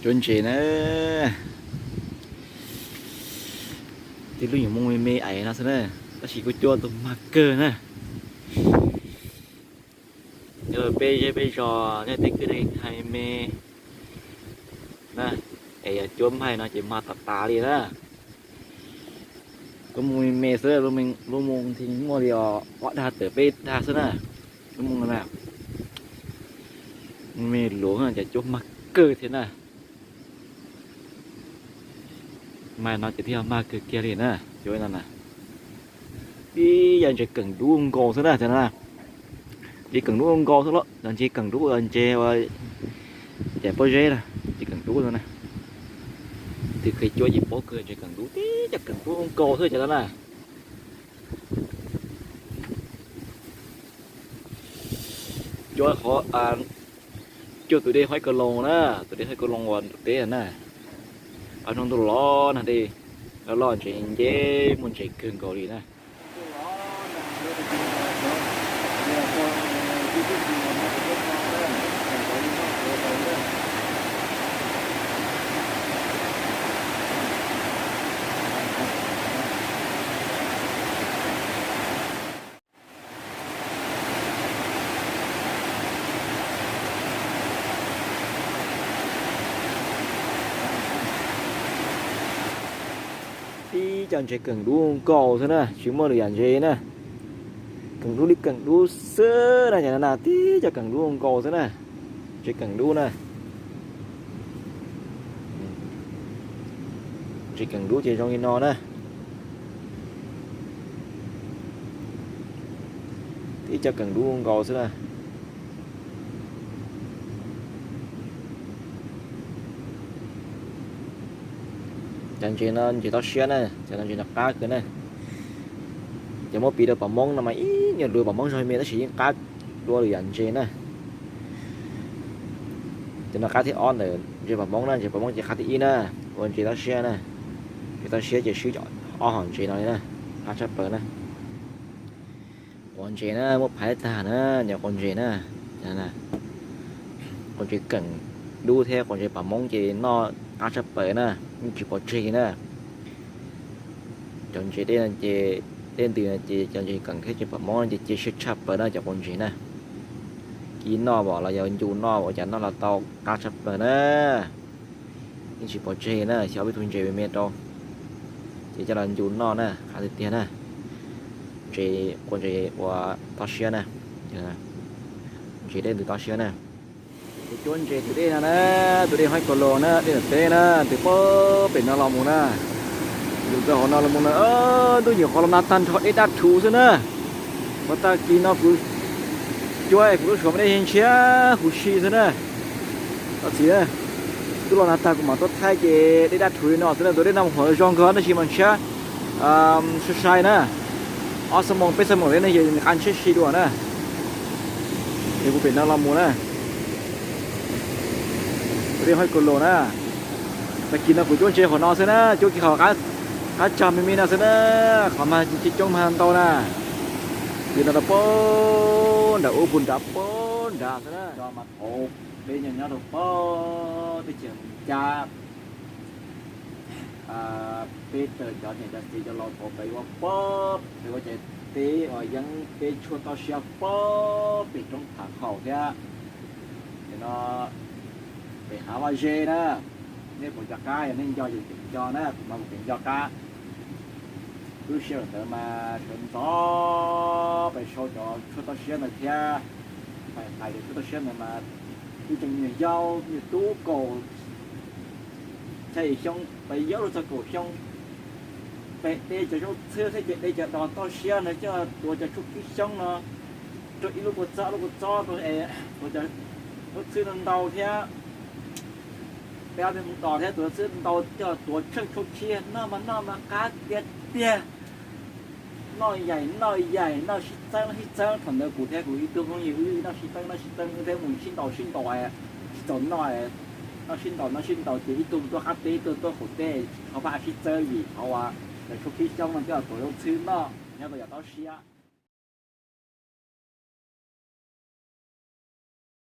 Cuab ntses na, tib lub nyuam moo me me ais no xwb na, tab sis kuj cuab tau mag kawg na. Yog peb zej peb zos nyob tej kwj teb hais me na, es yog cuab mag no ces mag tas tas li na. Lub moo me me xwb, lub moo nthi muaj li ob dag tawm peb dag xwb na. Lub moo no na, me luv ces cuab mag kawg thiab na. Mag no ces twb yog mag kawg kiag li na, cuab no na. Ib yam ntses keem dub nkaus xwb na, ntses keem dub nkaus xwb los, ntses keem dub, ntses ua cais pob zeb na, ntses keem dub no na. Twb kheev cuab ces paub kawg ntses keem dub, tib cov keem dub nkaus xwb cov no na. Cuab qhov, cuab tus dej Haib Kaus Loos na, tus dej Haib Kaus Loos uas nram teb na. Ob hnub ntuj los nag dej, loj loj ntses nce, muaj ntses kawg nkaus li na. Tib cov ntses keem dub nkaus xwb na, tsis muaj lwm yam ntses na. Keem dub li keem dub xwb na, cov no na tib cov keem dub nkaus xwb na. Ntses keem dub na. Ntses keem dub ces zoo li no na. Tib cov keem dub nkaus xwb na. Cov ntses no ntses toj siab na, cov no ntses no qab kawg na. Cov muab piv rau pom moob no mas ib nyuag lus pom moob zog me tab sis yeej qab dua lwm yam ntses na. Cov no qab thib ob ntawm ntses pom moob na, ntses pom moob ces qab thib ib na, ua ntses toj siab na. Ntses toj siab ces swb ob hom ntses no li na, qab tshaj plaws na. Quav ntses na, muab phais tag na, nyuam quav ntses na. Quav ntses keem dub thiab quav ntses pom moob ces noj qab tshaj plaws na, yeej tsis pov tseg na. Cov ntses dej no ces, dej ntws no ces cov ntses keem thiab ntses pom moob ces cia siab tshaj plaws na cov quav ntses na. Kib noj los yog ncu noj ua cas noj los tau qab tshaj plaws na. Yeej tsis pov tseg na, xyov peb tug ntses me me rau ces coj los ncu noj na, qab tiag tiag na. Ntses, quav ntses ua toj siab na, ntses dej ntws toj siab na. Kuv cuab ntses tus dej no na, tus dej Haib Kaus Loos na, dej nram teb na, ntws puag pem no los mus na. Ntws rau hauv no los mus na, ntuj nyuam qhuav los nag tag nrho dej daj rhuv xwb na. Qhov tag kis no kuv cuab kuv lub suav mas dej ntshiab huv si xwb na. Txi, ntuj los nag tag kuv mam tuaj thaij ces dej daj rhuv li no xwb na, tus dej no mas hov zoo nkauj tab sis mas ntshiab sai sai na. Ob xuab moos peb xuab moos li no ces nws qab ntshiab si dua na. Es kuv pem no los mus na, tus dej Haib Kaus Loos na. Tag kis no kuv cuab ntses qhov no xwb na, cuab kiag qhov qab tsag me me no xwb na, qhov mag coob coob mag ntau na. Ces no rau puag nram ub puag nrad puag nrad xwb na. Mas thaum peb nyob nyob rau puag teb chaws Amelikas, peb raws cov niam cov txiv cov laus thaum pem ua puag pem ua ces teb uas yeeb teb tshuaj toj siab puag pem roob Phav Khaum thiab. Ces no pem hav vaj ze na, nej puas nco qab, yog nej nco ces pem nco na, kuv mas kuv pem nco qab. Lub sij hawm ntawd mas sawv ntxov pem sau cov tshuaj toj siab ntawd thiab, hais hais cov tshuaj toj siab ntawd mas kuv tseem me nyuam yaus, me nyuam tub kaum xya yim xyoo, pem yau los txog kaum xyoo. Pem de cov zaub txhwb thiab ces de cov dos toj siab ntawd coj tuav cov tshuaj khib xyoob no rau ib lub kua txob lub kua txob rau es tuav cov zaub txhwb no ntau thiab. Peb ob tug hmoov dos thiab tuav zaub txhwb ntau coj tuav tsheej tshuaj khib noj mas noj mas qab tiag tiag. Noj yaim noj yaim noj sib txeeb sib txeeb, thaum ntawd kuv thiab kuv ib tug phooj ywg wb noj sib txeeb noj sib txeeb wb thiaj mus sib ntaus sib ntaus, tsis txaus noj, noj sib ntaus noj sib ntaus ces ib tug tuaj qab teb ib tug tuaj qaum teb, qhov pab sib txeeb vim qhov uas cov tshuaj khib xyoob no coj tuav zaub txhwb noj nyob rau yav toj siab.